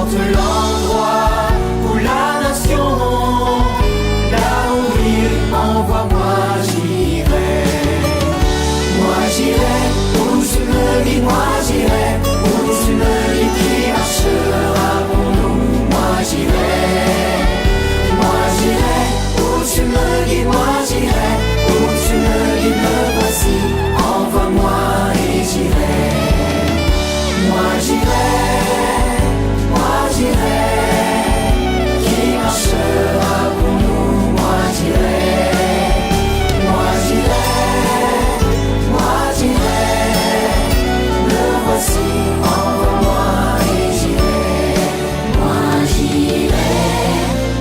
Qu'importe l'endroit ou la nation, là où il m'envoie, moi j'irai. Moi j'irai, où tu me guides, moi j'irai, où tu me guides, qui marchera pour nous, moi j'irai. Moi j'irai, où tu me guides, moi j'irai, où tu me guides, me voici, envoie-moi et j'irai. Moi j'irai, moi j'irai, qui marchera pour nous, moi j'irai. Moi j'irai, moi j'irai, me voici, envoie-moi et j'irai. Moi j'irai,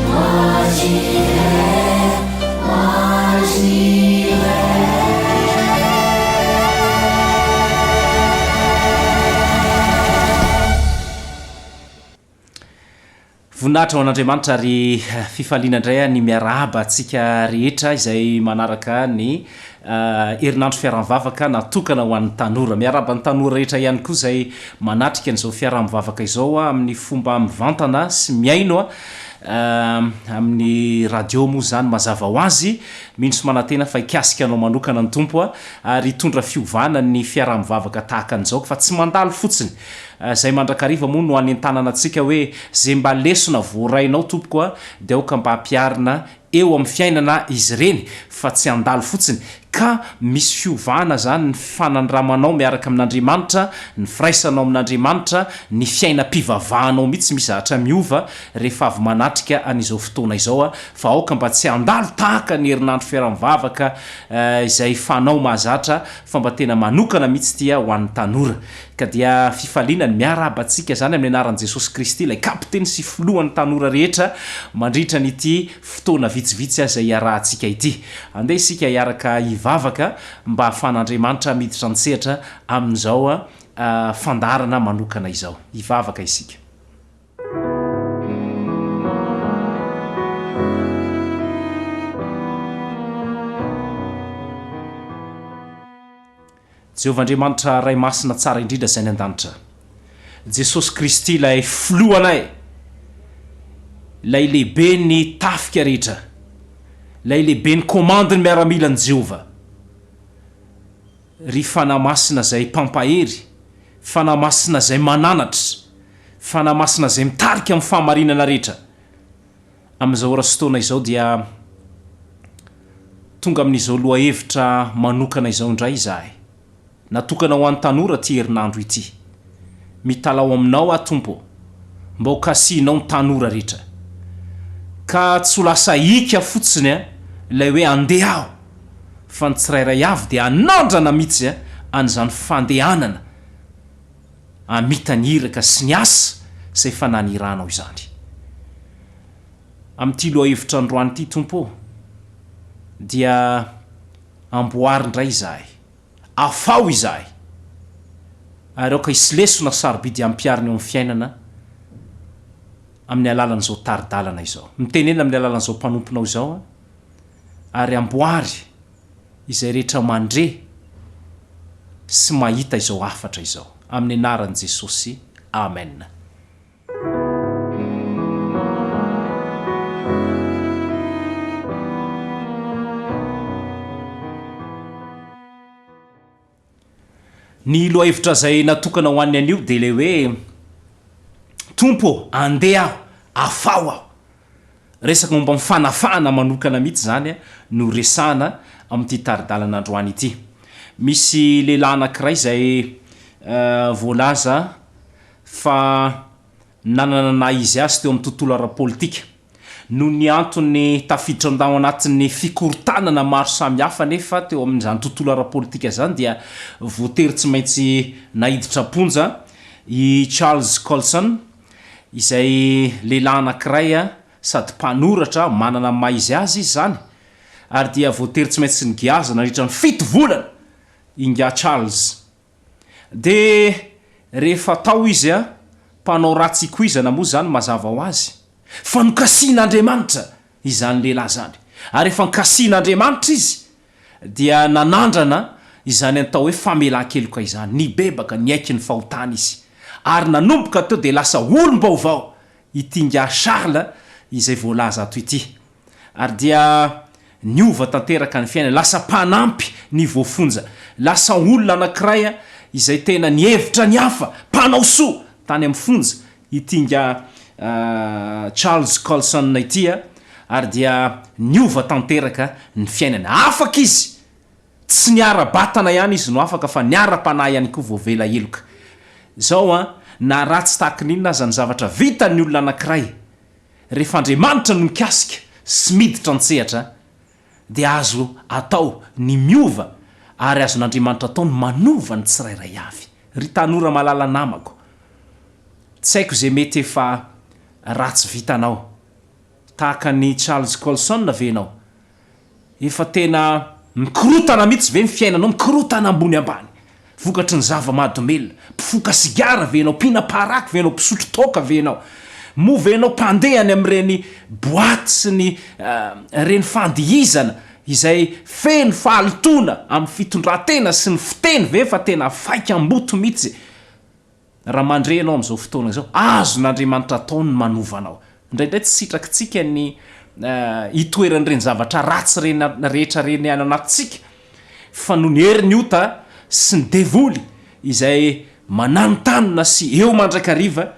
moi j'irai, moi j'irai. Voninahitra ho an'Andriamanitra ary fifaliana indray ny miarahaba antsika rehetra izay manaraka ny herinandro fiaraha-mivavaka natokana ho an'ny tanora. Miarahaba ny tanora rehetra ihany koa izay manatrika an'izao fiaraha-mivavaka izao amin'ny fomba mivantana sy mihaino amin'ny radio moa izany mazava ho azy. Mino sy manantena fa hikasika anao manokana ny Tompo ary hitondra fiovana ny fiaraha-mivavaka tahaka an'izao fa tsy mandalo fotsiny. Izay mandrakariva moa no anentanana antsika hoe ze mba lesona voarainao tompoko a dia aoka mba ampiharina eo amin'ny fiainana izy ireny fa tsy handalo fotsiny ka misy fiovana zany ny fanandramanao miaraka amin'Andriamanitra, ny firaisanao amin'Andriamanitra, ny fiainam-pivavahanao mihitsy misy zavatra miova rehefa avy manatrika an'izao fotoana izao a fa aoka mba tsy handalo tahaka ny herinandro fiaraha-mivavaka izay fanao mahazatra fa mba tena manokana mihitsy ity ho an'ny tanora. Ka dia fifaliana ny miarahaba antsika izany amin'ny anaran'i Jesosy Kristy, ilay Kapiteny sy Filohan'ny tanora rehetra mandritra an'ity fotoana vitsivitsy izay iarahantsika ity. Andeha isika hiaraka hivavaka mba hahafahan'Andriamanitra miditra an-tsehatra amin'izao fandaharana manokana izao. Hivavaka isika. Jehovah Andriamanitra Ray Masina tsara indrindra izay any an-danitra. Jesosy Kristy ilay Filohanay, ilay lehiben'ny tafika rehetra, ilay lehiben'ny komandin'ny miaramilan'i Jehovah. Ry Fanahy Masina izay mpampahery, Fanahy Masina izay mananatra, Fanahy Masina izay mitarika amin'ny fahamarinana rehetra. Amin'izao ora sy fotoana izao dia tonga amin'izao lohahevitra manokana izao indray izahay. Natokana ho an'ny tanora ity herinandro ity. Mitalaho aminao aho Tompo ô, mba ho kasihinao ny tanora rehetra. Ka tsy ho lasa hika fotsiny ilay hoe andeha aho, fa ny tsirairay avy dia hanandrana mihitsy an'izany fandehanana hamita ny iraka sy ny asa izay efa naniranao izany. Amin'ity lohahevitra androany ity Tompo ô, dia amboary indray izahay, afaho izahay, ary aoka hisy lesona sarobidy hampiharina eo amin'ny fiainana amin'ny alalan'izao tari-dalana izao. Mitenena amin'ny alalan'izao mpanomponao izao aho, ary amboary izay rehetra mandre sy mahita izao hafatra izao. Amin'ny anaran'i Jesosy, Amen. Ny lohahevitra izay natokana ho an'ny anio dia ilay hoe Tompo ô, andeha aho, afaho aho. Resaka momba ny fanafahana manokana mihitsy izany no resahana amin'ity tari-dalana androany ity. Misy lehilahy anankiray izay voalaza fa nanana ny naha izy azy teo amin'ny tontolo ara-politika. Noho ny antony tafiditra tao anatin'ny fikorontanana maro samihafa anefa teo amin'izany tontolo ara-politika izany dia voatery tsy maintsy naiditra am-ponja i Charles Colson izay lehilahy anankiray sady mpanoratra manana ny maha izy azy izy izany ary dia voatery tsy maintsy nigiazana nandritra ny fito volana ingahy Charles. Dia rehefa tao izy a, mpanao ratsy ikoizana moa izany mazava ho azy, fa nokasihin'Andriamanitra izany lehilahy izany. Ary rehefa nokasihin'Andriamanitra izy dia nanandrana izany atao hoe famelan-keloka izany, nibebaka, niaiky ny fahotany izy. Ary nanomboka teo dia lasa olom-baovao. ity ingahy Charles izay voalaza ato ity. Ary dia niova tanteraka ny fiainany, lasa mpanampy ny voafonja, lasa olona anankiray izay tena nihevitra ny hafa, mpanao soa tany amin'ny fonja ity ingahy Charles Colson ity, ary dia niova tanteraka ny fiainany. Afaka izy! Tsy ny ara-batana ihany izy no afaka fa ny ara-panahy ihany koa voavela heloka. Izao an, na ratsy tahaky ny inona aza ny zavatra vitan'ny olona anankiray, rehefa Andriamanitra no mikasika sy miditra an-tsehatra dia azo atao ny miova ary azon'Andriamanitra atao ny manova ny tsirairay avy. Ry tanora malala namako, tsy haiko izay mety efa ratsy vitanao. Tahaka an'i Charles Colson ve ianao? Efa tena mikorotana mihitsy ve ny fiainanao, mikorotana ambony ambany vokatry ny zava-mahadomelina? Mpifoka sigara ve ianao, mpihinam-paraky ve ianao, mpisotro toaka ve ianao? Moa ve ianao mpandeha any amin'ireny boaty sy ny ireny fandihizana izay feno fahalotoana amin'ny fitondran-tena sy ny fiteny ve fa tena faika am-boto mihitsy? Raha mandre ianao amin'izao fotoana izao, azon'Andriamanitra atao ny manova anao. Indraindray tsy sitrakitsika ny hitoeran'ireny zavatra ratsy ireny rehetra ireny any anatintsika, fa noho ny herin'ny ota sy ny devoly izay mananontanona sy eo mandrakariva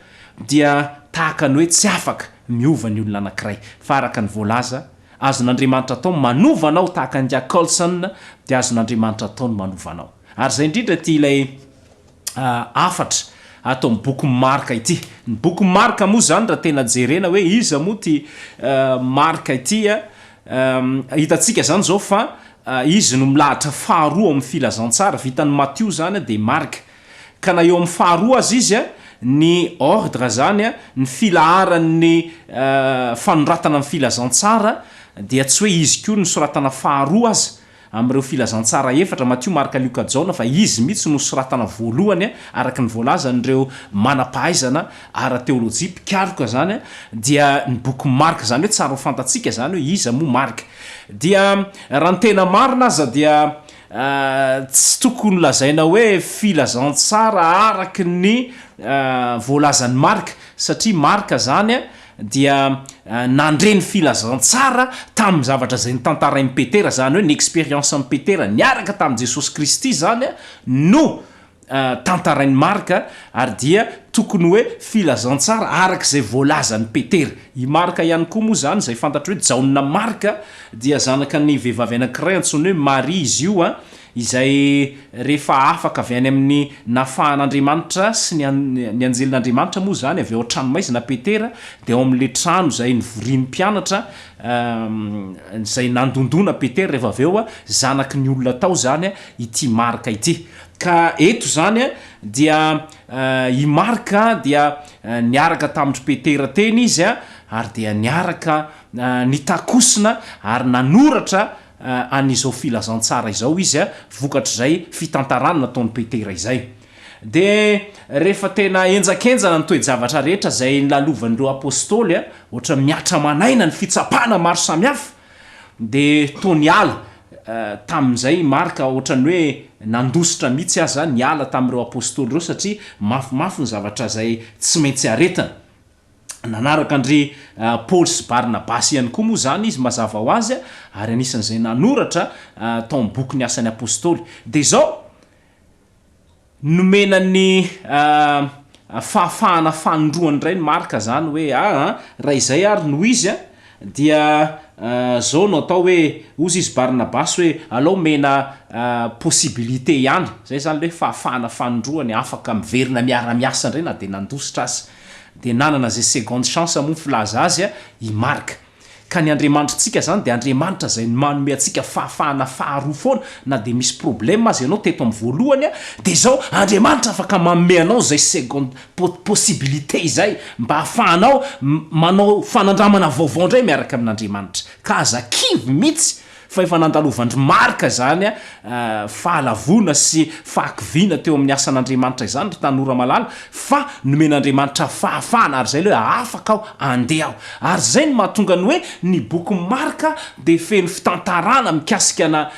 dia tahaka ny hoe tsy afaka miova ny olona anankiray. Fa araka ny voalaza, azon'Andriamanitra atao ny manova anao tahaka an'i Colson dia azon'Andriamanitra atao ny manova anao. Ary izay indrindra ity ilay hafatra ato amin'ny bokin'i Marka ity. Ny bokin'i Marka moa izany raha tena jerena hoe iza moa ity Marka ity, hitantsika izany izao fa izy no milahatra faharoa ao amin'ny filazantsara, vitan'i Matio izany dia Marka. Ka na eo amin'ny faharoa aza izy, ny ordre izany, ny filaharan'ny fanoratana ny filazantsara dia tsy hoe izy koa no soratana faharoa aza, Amin'ireo filazantsara efatra, Matio, Marka, Lioka, Jaona, fa izy mihitsy no soratana voalohany araka ny voalazan'ireo manam-pahaizana ara-teolojia, mpikaroka izany, dia ny bokin'i Marka. Izany hoe tsara ho fantatsika izany hoe iza moa Marka. Dia raha ny tena marina aza dia tsy tokony lazaina hoe filazantsara araka ny voalazan'i Marka, satria Marka izany dia nandre ny filazantsara tamin'ny zavatra izay notantarain'i Petera, izany hoe ny expérience an'i Petera niaraka tamin'i Jesosy Kristy izany no tantarain'i Marka ary dia tokony hoe filazantsara araka izay voalazan'i Petera. I Marka ihany koa moa izany izay fantatro hoe Jaona Marka dia zanaka ny vehivavy anankiray antsoina hoe Maria izy io izay rehefa afaka avy any amin'ny nafahan'Andriamanitra sy ny ny anjelin'Andriamanitra moa izany avy ao an-tranomaizina Petera dia ao amin'ilay trano izay nivorian'ny mpianatra izay nandondona Petera rehefa avy eo zanaky ny olona tao izany ity Marka ity ka eto izany dia i Marka dia niaraka tamin-dry Petera teny izy ary dia niaraka nitakosina ary nanoratra an'izao filazantsara izao izy vokatr'izay fitantarana nataon'i Petera izay. Dia rehefa tena henjakenjana ny toe-javatra rehetra izay nolalovan'ireo apostoly, ohatra mihatra aman'aina ny fitsapana maro samihafa, dia toa niala tamin'izay i Marka, ohatran'ny hoe nandositra mihitsy aza niala tamin'ireo apostoly ireo satria mafimafy ny zavatra izay tsy maintsy aretina. Nanaraka an-dry Paoly sy Barnabasy ihany koa moa izany izy mazava ho azy ary anisan'izay nanoratra tao amin'ny bokin'ny Asan'ny Apostoly. Dia izao, nomena ny fahafahana fanindroany indray ny Marka izany hoe aa raha izay ary no izy Dia zao no atao hoe, hozy izy Barnabasy hoe alao omena possibilité ihany, zay zany le hoe fahafahana fanindroany afaka miverina miara-miasa indray na dia nandositra aza. Dia nanana zay seconde chance moa ny filaza azy i Marc. Ka ny Andriamanitritsika zany dia Andriamanitra zay manome antsika fahafahana faharoa foana na dia misy problème aza ianao teto amin'ny voalohany dia zao Andriamanitra afaka manome anao zay seconde possibilité izay mba hahafahanao manao fanandramana vaovao indray miaraka amin'Andriamanitra. Ka aza kivy mihitsy. Fa efa nandalovan-dry Marka izany fahalavoana sy fahakiviana teo amin'ny asan'Andriamanitra izany ry tanora malala fa nomen'Andriamanitra fahafahana ary izay ilay hoe afaka aho andeha aho. Ary izay no mahatonga ny hoe ny bokin'i Marka dia feno fitantarana mikasika ana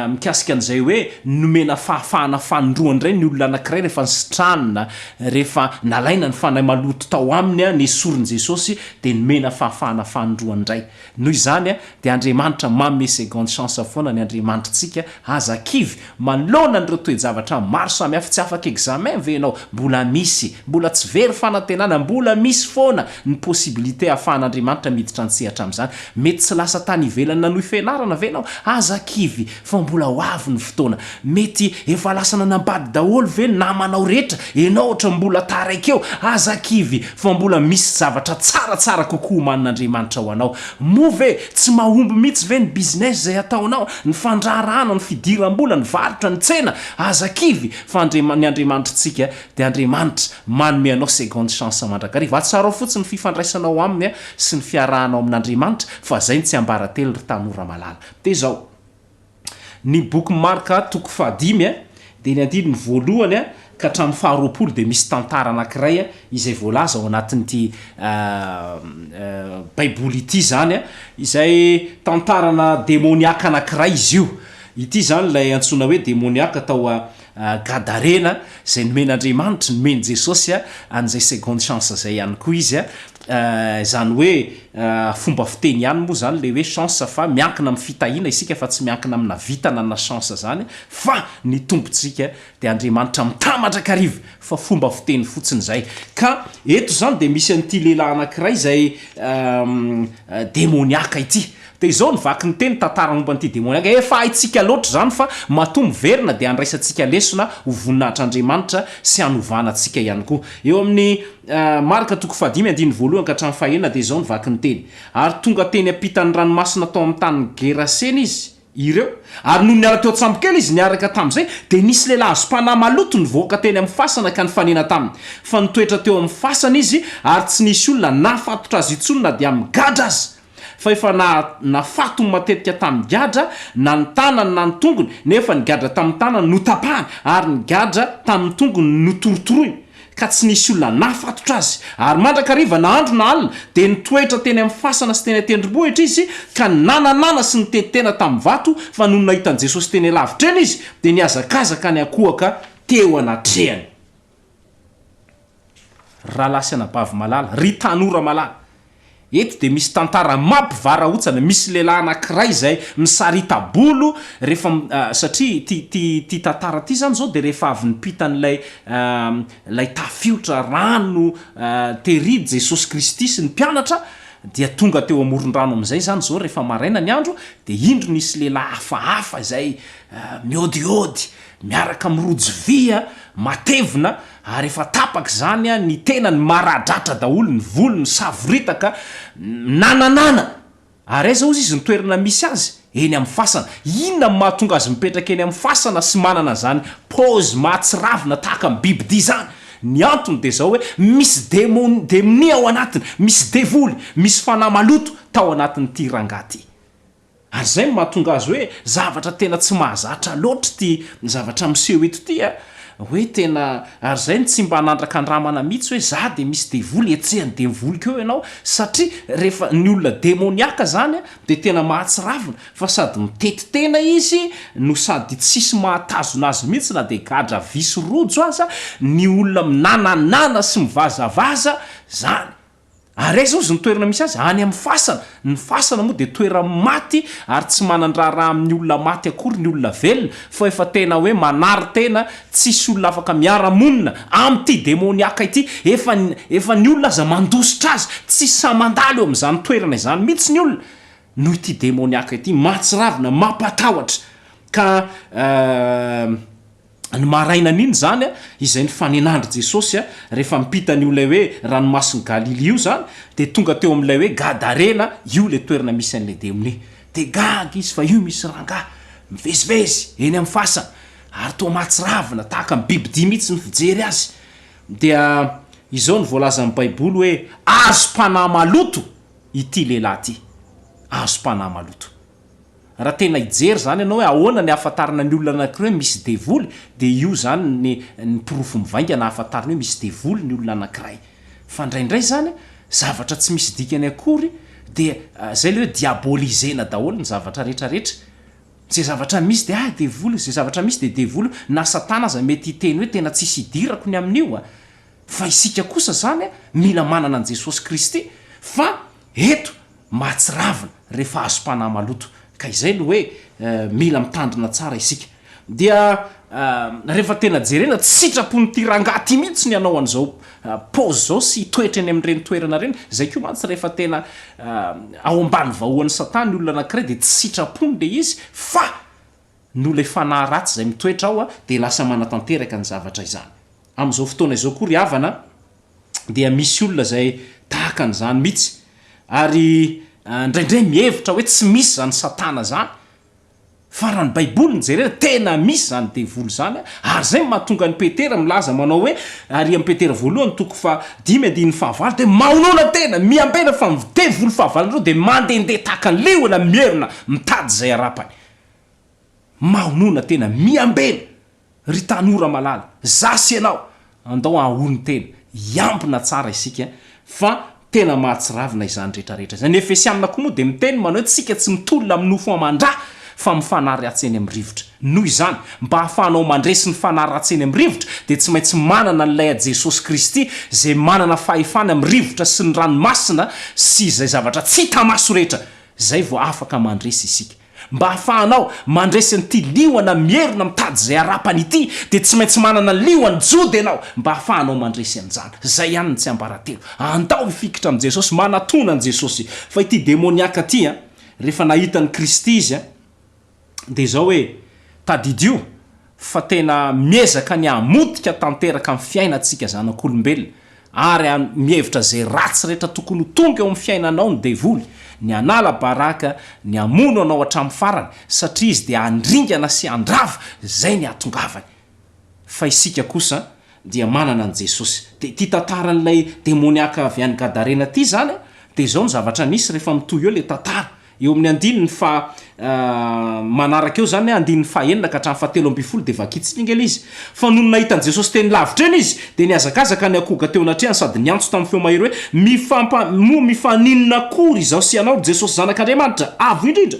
mikasika an'izay hoe nomena fahafahana fanindroany indray ny olona anankiray rehefa nisitranina, rehefa nalaina ny fanahy maloto tao aminy, nesorin'i Jesosy dia nomena fahafahana fanindroany indray. Noho izany dia Andriamanitra manome seconde chance foana ny Andriamanitritsika, aza kivy manoloana an'ireo toe-javatra maro samihafa, tsy afaka examen ve ianao? Mbola misy, mbola tsy very fanantenana, mbola misy foana ny possibilité ahafahan'Andriamanitra miditra an-tsehatra amin'izany, mety tsy lasa tany ivelany nanohy fianarana ve ianao? Aza kivy fa mbola ho avy ny fotoana, mety efa lasa nanambady daholo ve ny namanao rehetra, ianao ohatran'ny mbola taraiky eo, aza kivy fa mbola misy zavatra tsaratsara kokoa omanin'Andriamanitra ho anao. Moa ve tsy mahomby mihitsy ve ny business izay ataonao, ny fandraharahana, ny fidiram-bola, ny varotra, ny tsena? Aza kivy fa Andriama, ny Andriamanitritsika dia Andriamanitra manome anao seconde chance mandrakariva. Atsarao fotsiny ny fifandraisanao Aminy sy ny fiarahanao amin'Andriamanitra fa zay ny tsiambaratelo ry tanora malala. Dia izao. Ny boky Marka toko fahadimy dia ny andininy voalohany ka hatramin'ny faharoapolo dia misy tantara anankiray izay voalaza ao anatin'ity Baiboly ity izany, izay tantarana demoniaka anankiray izy io. Ity izany ilay antsoina hoe demoniaka tao Gadarena izay nomen'Andriamanitra, nomen'i Jesosy an'izay seconde chance izay ihany koa izy. Izany hoe fomba fiteny ihany moa izany ilay hoe chance fa miankina amin'ny fitahiana isika fa tsy miankina amina vintana na chance izany fa ny Tompontsika dia Andriamanitra mitaha mandrakariva fa fomba fiteny fotsiny izay. Ka eto izany dia misy an'ity lehilahy anankiray izay demoniaka ity. Dia izao ny vaky ny teny tantara momba an'ity demoniaka. Efa haintsika loatra izany fa matoa miverina dia handraisantsika lesona ho voninahitr'Andriamanitra sy hanovana antsika ihany koa. Eo amin'ny Marka toko fahadimy andininy voalohany ka hatramin'ny fahenina dia izao ny vaky ny teny, Ary tonga teny ampitan'ny ranomasina tao amin'ny tanin'i Gerasena izy ireo, ary nony niala teo an-tsambokely izy niaraka tamin'izay, dia nisy lehilahy azom-panahy maloto nivoaka teny amin'ny fasana ka nifanena taminy. Fa nitoetra teo amin'ny fasana izy, ary tsy nisy olona nahafatotra azy intsony na dia amin'ny gadra aza. Fa efa nafatony matetika tamin'ny gadra na ny tanany na ny tongony, nefa ny gadra tamin'ny tanany notapahany, ary ny gadra tamin'ny tongony notorotoroiny, ka tsy nisy olona nahafatotra azy. Ary mandrakariva na andro na alina, dia nitoetra teny amin'ny fasana sy teny an-tendrombohitra izy, ka nananana sy niteti-tena tamin'ny vato, fa nony nahita an'i Jesosy teny alavitra eny izy, dia nihazakazaka niankohoka teo anatrehany. Ry rahalahy sy anabavy malala, ry tanora malala, eto dia misy tantara mampivarahontsana, misy lehilahy anankiray izay misarita-bolo rehefa, satria ity, ity, ity tantara ity izany izao dia rehefa avy nipita an'ilay, ilay tafiotra rano tery Jesosy Kristy sy ny mpianatra, dia tonga teo amoron-drano amin'izay izany izao rehefa maraina ny andro, dia indro nisy lehilahy hafahafa izay miôdiôdy, miaraka amin'ny rojo vy matevina ary efa tapaka izany ny tenany, maradratra daholo ny volony, savoritaka, nananana! Ary aiza hozy izy ny toerana misy azy? Eny amin'ny fasana. Inona no mahatonga azy mipetraka eny amin'ny fasana sy manana an'izany paozy mahatsiravina tahaka ny bibidia izany? Ny antony dia izao hoe misy demon, demonia ao anatiny, misy devoly, misy fanahy maloto tao anatin'ity rangahy ity. Ary izay no mahatonga azy hoe zavatra tena tsy mahazatra loatra ity zavatra miseho eto ity a! Hoe tena, ary izay no tsy mba anandrakandramana mihitsy hoe za dia misy devoly hetsehan'ny devoliko eo ianao satria rehefa ny olona demoniaka zany a dia tena mahatsiravina fa sady mitety tena izy no sady tsisy mahatazona azy mihitsy na dia gadra vy sy rojo aza ny olona minananana sy mivazavaza zany. Ary aiza hozy ny toerana misy azy? Any amin'ny fasana. Ny fasana moa dia toeran'ny maty ary tsy manan-draharaha amin'ny olona maty akory ny olona velona fa efa tena hoe manary tena, tsisy olona afaka miara-monina amin'ity demoniaka ity, efa efa ny olona aza mandositra azy, tsy sahy mandalo eo amin'izany toerana izany mihitsy ny olona noho ity demoniaka ity, mahatsiravina, mampatahotra ka Ny marainan'iny izany, izay nifanenandry Jesosy, rehefa nipita an'io ilay hoe ranomasin'i Galilia io izany, dia tonga teo amin'ilay hoe Gadarena, io ilay toerana misy an'ilay demonia. Dia gaga izy fa io misy rangahy mivezivezy eny amin'ny fasana, ary toa mahatsiravina, tahaka ny bibidia mihitsy ny fijery azy. Dia izao no voalazan'ny Baiboly hoe, Azom-panahy maloto ity lehilahy ity. Azom-panahy maloto. Raha tena hijery izany ianao hoe ahoana ny ahafantarana ny olona anankiray hoe misy devoly dia io izany ny ny porofo mivaingana ahafantarana hoe misy devoly ny olona anankiray. Fa indraindray izany zavatra tsy misy dikany akory dia izay ilay hoe diaboliser-na daholo ny zavatra rehetra rehetra. Izay zavatra misy dia ah devoly, izay zavatra misy dia devoly, na satana aza mety hiteny hoe tena tsisy idirako ny amin'io a! Fa isika kosa izany mila manana an'i Jesosy Kristy fa eto mahatsiravina rehefa azom-panahy maloto ka izay no hoe mila mitandrina tsara isika. Dia rehefa tena jerena tsy sitrapon'ity rangahy ity mihitsy ny hanao an'izao paozy izao sy hitoetra eny amin'ireny toerana ireny, izay koa mantsy rehefa tena ao ambany vahoan'i Satana ny olona anankiray dia tsy sitrapony ilay izy fa noho ilay fanahy ratsy izay mitoetra ao dia lasa manatanteraka ny zavatra izany. Amin'izao fotoana izao koa ry havana dia misy olona izay tahaka an'izany mihitsy ary indraindray mihevitra hoe tsy misy izany Satana izany Fa raha ny baiboly no jerena, tena misy izany devoly izany, ary izay no mahatonga an'i Petera milaza manao hoe, ary amin'i Petera voalohany toko faha dimy andininy faha valo dia mahonona tena, miambena fa ny devoly fahavalonareo dia mandehandeha tahaka ny liona mierona mitady izay harapany. Mahonona tena, miambena. Ry tanora malala, za sy ianao, andao hahonon-tena, hiambina tsara isika fa tena mahatsiravina izany rehetra rehetra izany. Ny Efesianina koa moa dia miteny manao hoe tsika tsy mitolona amin'ny nofo aman-dra fa amin'ny fanahy ratsy eny amin'ny rivotra. Noho izany, mba hahafahanao mandresy ny fanahy ratsy eny amin'ny rivotra dia tsy maintsy manana an'ilay a Jesosy Kristy izay manana fahefana amin'ny rivotra sy ny ranomasina sy izay zavatra tsy hita maso rehetra. Izay vao afaka mandresy isika. Mba hahafahanao mandresy an'ity liona mierona mitady izay harapany ity dia tsy maintsy manana lion'i Joda ianao mba hahafahanao mandresy an'izany. Izay ihany ny tsiambaratelo. Andao hifikitra amin'i Jesosy, manatona an'i Jesosy. Fa ity demoniaka ity an, rehefa nahita an'i Kristy izy an, dia izao hoe, tadidio fa tena miezaka ny hamotika tanteraka ny fiainantsika zanak'olombelona ary mihevitra izay ratsy rehetra tokony ho tonga eo amin'ny fiainanao ny devoly, ny hanala baraka, ny hamono anao hatramin'ny farany satria izy dia handringana sy handrava izay ny hahatongavany. Fa isika kosa dia manana an'i Jesosy. Dia ity tantaran'ilay demoniaka avy any Gadarena ity izany dia izao ny zavatra nisy rehefa mitohy eo ilay tantara. Eo amin'ny andininy faha manaraka eo izany, andininy fahaenina ka hatramin'ny fahatelo ambinifolo dia vakintsika ange ilay izy. Fa nony nahita an'i Jesosy teny lavitra eny izy, dia nihazakazaka niankohoka teo anatrehany sady niantso tamin'ny feo mahery hoe, Mifampa, moa mifaninona akory izaho sy ianao, ry Jesosy Zanak'Andriamanitra Avo Indrindra?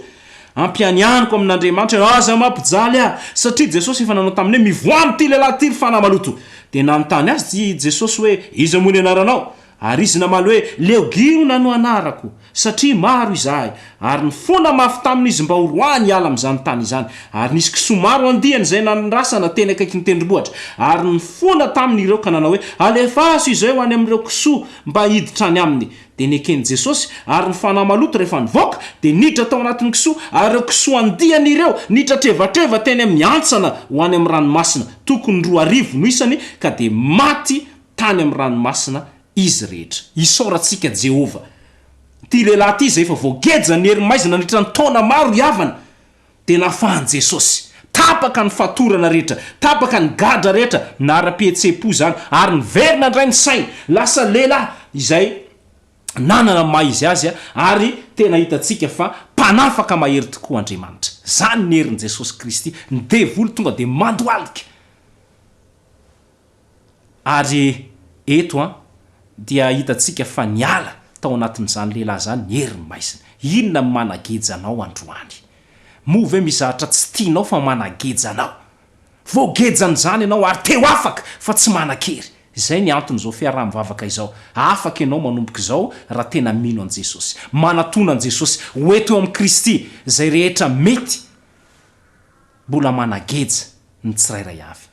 Ampianianiko amin'Andriamanitra ianao, aza mampijaly ahy! Satria Jesosy efa nanao taminy hoe, Mivoaha amin'ity lehilahy ity, ry fanahy maloto! Dia nanontany azy i Jesosy hoe, Iza moa ny anaranao? Ary izy namaly hoe, Leogiona no anarako, satria maro izahay. Ary nifona mafy taminy izy mba horoahiny hiala amin'izany tany izany. Ary nisy kisoa maro andiany izay nandrasana teny akaikin'ny tendrombohitra. Ary nifona taminy ireo ka nanao hoe, Alefaso izay ho any amin'ireo kisoa mba hiditra any aminy. Dia neken'i Jesosy, ary ny fanahy maloto rehefa nivoaka, dia niditra tao anatin'ny kisoa, ary ireo kisoa andiany ireo nitratrevatreva teny amin'ny hantsana ho any amin'ny ranomasina, tokony 2000 no isany, ka dia maty tany amin'ny ranomasina izy rehetra. Isaorantsika Jehovah. Ity lehilahy ity izay efa voagejan'ny hery maizina nandritra ny taona maro ry havana, dia nafahan'i Jesosy. Tapaka ny fatorana rehetra, tapaka ny gadra rehetra, na ara-pihetseham-po izany, ary niverina indray ny sainy. Lasa lehilahy izay nanana ny maha izy azy, ary tena hitantsika fa mpanafaka mahery tokoa Andriamanitra. Izany ny herin'i Jesosy Kristy. Ny devoly tonga dia mandohalika. Ary eto an, dia hitantsika fa niala tao anatin'izany lehilahy izany ny herin'ny maizina. Inona no manageja anao androany? Moa ve misy zavatra tsy tianao fa manageja anao? Voagejan'izany ianao ary te ho afaka fa tsy manan-kery. Izay ny anton'izao fiaraha-mivavaka izao. Afaka ianao manomboka izao raha tena mino an'i Jesosy. Manatona an'i Jesosy. Ho eto eo amin'i Kristy izay rehetra mety mbola manageja ny tsirairay avy.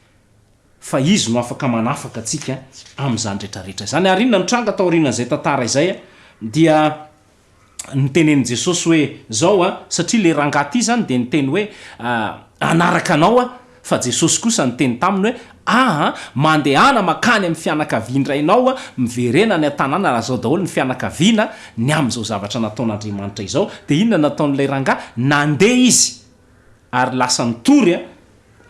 Fa Izy no afaka manafaka antsika amin'izany rehetrarehetra izany. Ary inona no tranga taorianan'izay tantara izay? Dia notenenin'i Jesosy hoe, Izao an, satria ilay rangahy ity izany dia niteny hoe, Hanaraka anao aho. Fa Jesosy kosa niteny taminy hoe, Aa, mandehana mankany amin'ny fianakavian-drainao, miverena any an-tanàna, lazao daholo ny fianakaviana ny amin'izao zavatra nataon'Andriamanitra izao. Dia inona no nataon'ilay rangahy? Nandeha izy ary lasa nitory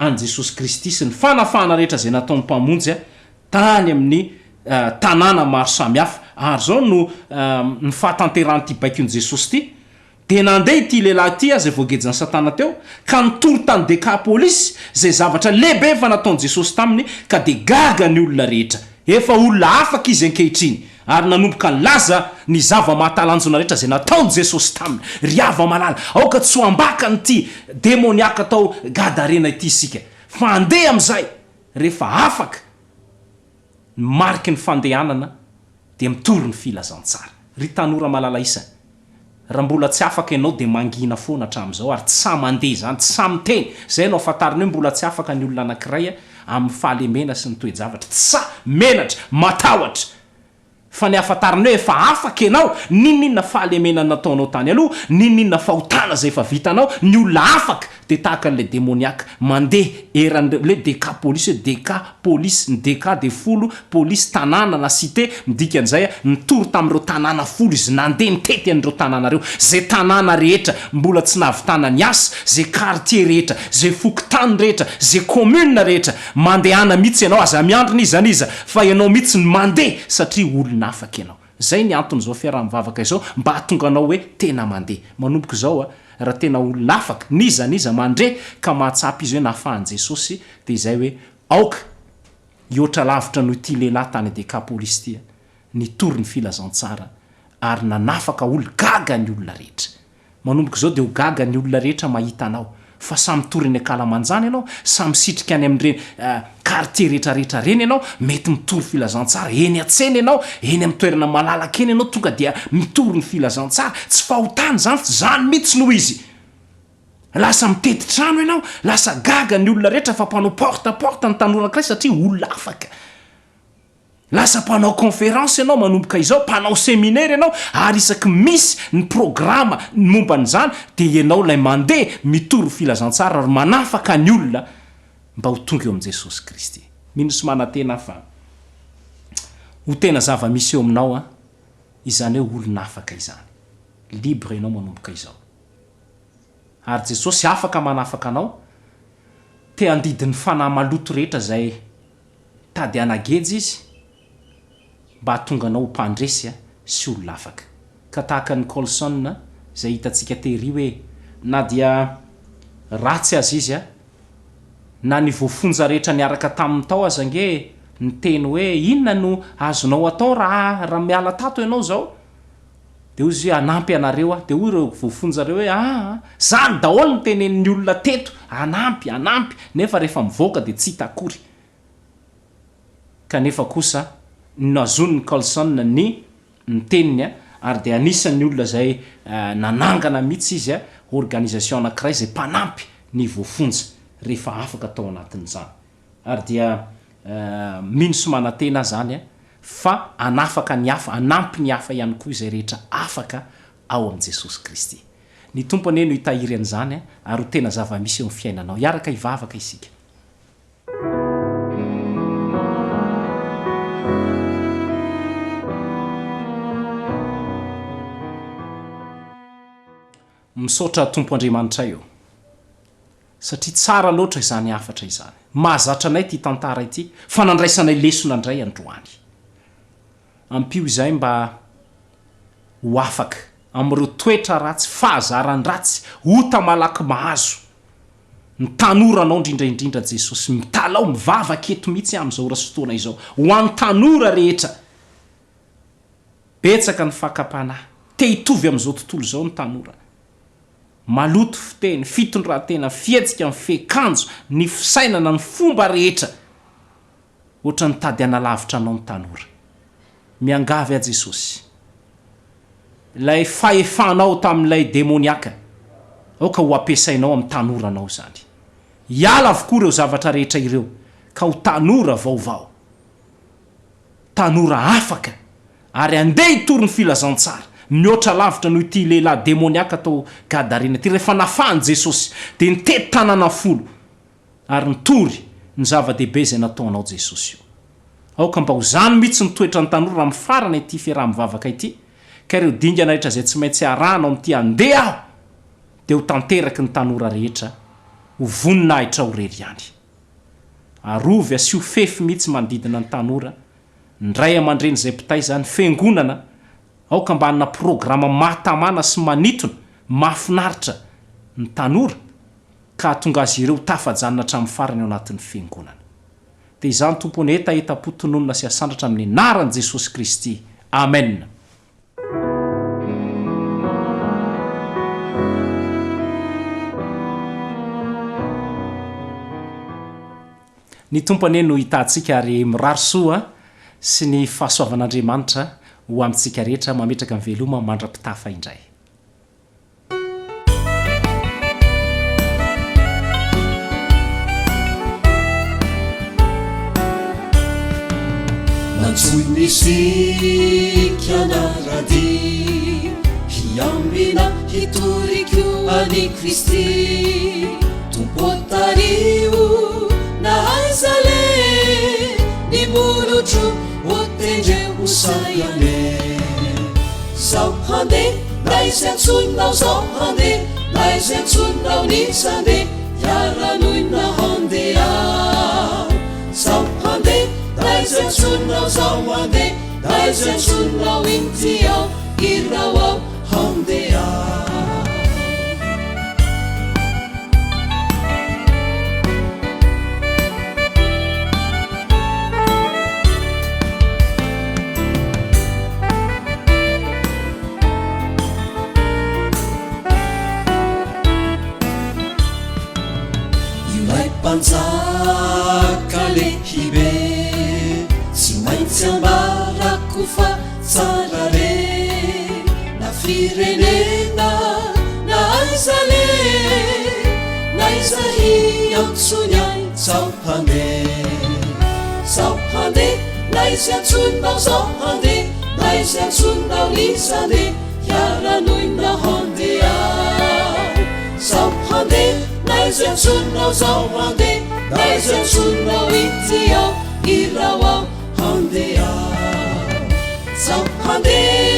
an'i Jesosy Kristy sy ny fanafahana rehetra izay nataon'ny Mpamonjy tany amin'ny tanàna maro samihafa. Ary izao no ny fahatanterahan'ity baikon'i Jesosy ity, Dia nandeha ity lehilahy ity izay voagejan'i Satana teo, ka nitory tany Dekapolisy izay zavatra lehibe efa nataon'i Jesosy taminy, ka dia gaga ny olona rehetra. Efa olona afaka izy ankehitriny, ary nanomboka nilaza ny zava-mahatalanjona rehetra izay nataon'i Jesosy taminy. Ry hava-malala, aoka tsy ho ambakan'ity demoniaka tao Gadarena ity isika, fa handeha amin'izay rehefa afaka ny mariky ny fandehanana dia mitory ny filazantsara. Ry tanora malala isany, raha mbola tsy afaka ianao dia mangina foana hatramin'izao ary tsy sahy mandeha izany, tsy sahy miteny. Izay no ahafantarana hoe mbola tsy afaka ny olona anankiray amin'ny fahalemena sy ny toe-javatra. Tsy sahy, menatra, matahotra. Fa ny ahafantarana hoe efa afaka ianao, n'inon'inona fahalemena nataonao tany aloha, n'inon'inona fahotana izay efa vitanao, ny olona afaka dia tahaka an'ilay demoniaka mandeha eran'ireo, ilay dekapolisy hoe deka polisy, ny deka dia folo, polisy tanàna na cité, ny dikan'izay nitory tamin'ireo tanàna folo izy, nandeha nitety an'ireo tanàna ireo, izay tanàna rehetra mbola tsy nahavitana ny asa, izay quartier rehetra, izay fokontany rehetra, izay commune rehetra, mandehana mihitsy ianao, aza miandry n'iza n'iza fa ianao mihitsy no mandeha satria olona afaka ianao. Izay ny anton'izao fiaraha-mivavaka izao mba hahatonga anao hoe tena mandeha. Manomboka izao a, raha tena olona afaka, n'iza n'iza mandre ka mahatsapa izy hoe nahafahan'i Jesosy dia izay hoe aoka hihoatra lavitra noho ity lehilahy tany Dekapolisy ity a, nitory ny filazantsara ary nanafaka ol gaga ny olona rehetra. Manomboka izao dia ho gaga ny olona rehetra mahita anao fa samy mitory eny ankalamanjana ianao, samy misitrika any amin'ireny quartier rehetra rehetra ireny ianao, mety mitory filazantsara eny an-tsena ianao, eny amin'ny toerana malalaka eny ianao tonga dia mitory ny filazantsara, tsy fahotana izany fa izany mihitsy no izy. Lasa mitety trano ianao, lasa gaga ny olona rehetra fa mpanao porte à porte ny tanora anankiray satria olona afaka. Lasa mpanao conférence ianao manomboka izao, mpanao séminaire ianao ary isaky misy ny programa momba an'izany dia ianao ilay mandeha mitory filazantsara ary manafaka ny olona mba ho tonga eo amin'i Jesosy Kristy. Mino sy manantena aho fa ho tena zava-misy eo aminao izany hoe olona afaka izany. Libre ianao manomboka izao. Ary Jesosy afaka manafaka anao, te handidy ny fanahy maloto rehetra izay Tady hanageja izy mba hahatonga anao ho mpandresy sy olona afaka. Ka tahaka an'i Colson izay hitantsika tery hoe na dia ratsy aza izy na ny voafonja rehetra niaraka taminy tao aza ange niteny hoe inona no azonao atao raha raha miala tato ianao izao? Dia hoy izy hoe hanampy anareo aho. Dia hoy ireo voafonja ireo hoe aa, izany daholo no tenenin'ny olona teto, hanampy, hanampy, nefa rehefa mivoaka dia tsy hita akory. Kanefa kosa nohazonin'i Colson ny ny teniny ary dia anisan'ny olona izay nanangana mihitsy izy organisation anankiray izay mpanampy ny voafonja rehefa afaka tao anatin'izany. Ary dia mino sy manantena aho izany fa hanafaka ny hafa, hanampy ny hafa ihany koa izay rehetra afaka ao amin'i Jesosy Kristy. Ny Tompo anie no hitahiry an'izany ary ho tena zava-misy eo amin'ny fiainanao. Hiaraka hivavaka isika. Misaotra Tompo Andriamanitray ô. Satria tsara loatra izany hafatra izany. Mahazatra anay ity tantara ity fa nandraisanay lesona indray androany. Ampio izahay mba ho afaka amin'ireo toetra ratsy, fahazaran-dratsy, ota malaky mahazo ny tanora anao indrindra indrindra Jesosy. Mitalaho, mivavaka eto mihitsy aho amin'izao ora sy fotoana izao ho an'ny tanora rehetra. Betsaka ny fakam-panahy. Te hitovy amin'izao tontolo izao ny tanora. Maloto fiteny, fitondran-tena, fihetsika, ny fiakanjo, ny fisainana, ny fomba rehetra. Ohatran'ny tady hanalavitra anao ny tanora. Miangavy aho Jesosy. Ilay fahefanao tamin'ilay demoniaka, aoka ho ampiasainao amin'ny tanoranao izany. Hiala avokoa ireo zavatra rehetra ireo ka ho tanora vaovao. Tanora afaka ary handeha hitory ny filazantsara, mihoatra lavitra noho ity lehilahy demoniaka tao Gadarena ity. Rehefa nafahan'i Jesosy, dia nitety tanàna folo ary nitory ny zava-dehibe izay nataonao Jesosy io. Aoka mba ho izany mihitsy ny toetran'ny tanora raha mifarana ity fiaraha-mivavaka ity, ka ireo dingana rehetra izay tsy maintsy arahana ao amin'ity handeha aho dia ho tanteraky ny tanora rehetra ho voninahitrao irery ihany. Arovy, asio fefy mihitsy manodidina ny tanora, ny ray aman-dreny izay mpitaiza, ny fiangonana, aoka mba hanana programa mahatamana sy manitona. mahafinaritra ny tanora ka hahatonga azy ireo ho tafajanona hatramin'ny farany ao anatin'ny Fiangonana. Dia izany Tompo ny hetahetam-po tononina sy asandratra amin'ny anaran'i Jesosy Kristy. Amen. Ny Tompo anie no hitahantsika ary mirary soa sy ny fahasoavan'Andriamanitra ho amintsika rehetra mametraka ny veloma mandra-pitafa indray. Nantsoiny isika hanara-dia, hiambina hitory koa an'i Kristy. Tompo ô tariho na aiza aleha, ny molotro ô tendreo ho sahy aleha. Zaho handeha na izay antsoinao zaho handeha na izay antsoinao n'iza handeha hiara-noina handeha Zaho handeha na izay antsoinao zaho handeha na izay antsoinao inty aho iraho aho handeha. Ilay mpanjaka lehibe tsy maintsy ambarako fa tsara re na firenena na aiza le na aiza hiantsony ahy zaho handeha zaho handeha na izy antsoinao zaho handeha na izy antsoinao izy handeha hiara-noina handeha zaho handeha na izy antsoinao zaho handeha na izy antsoinao ity aho iraho aho handeha zaho handeha.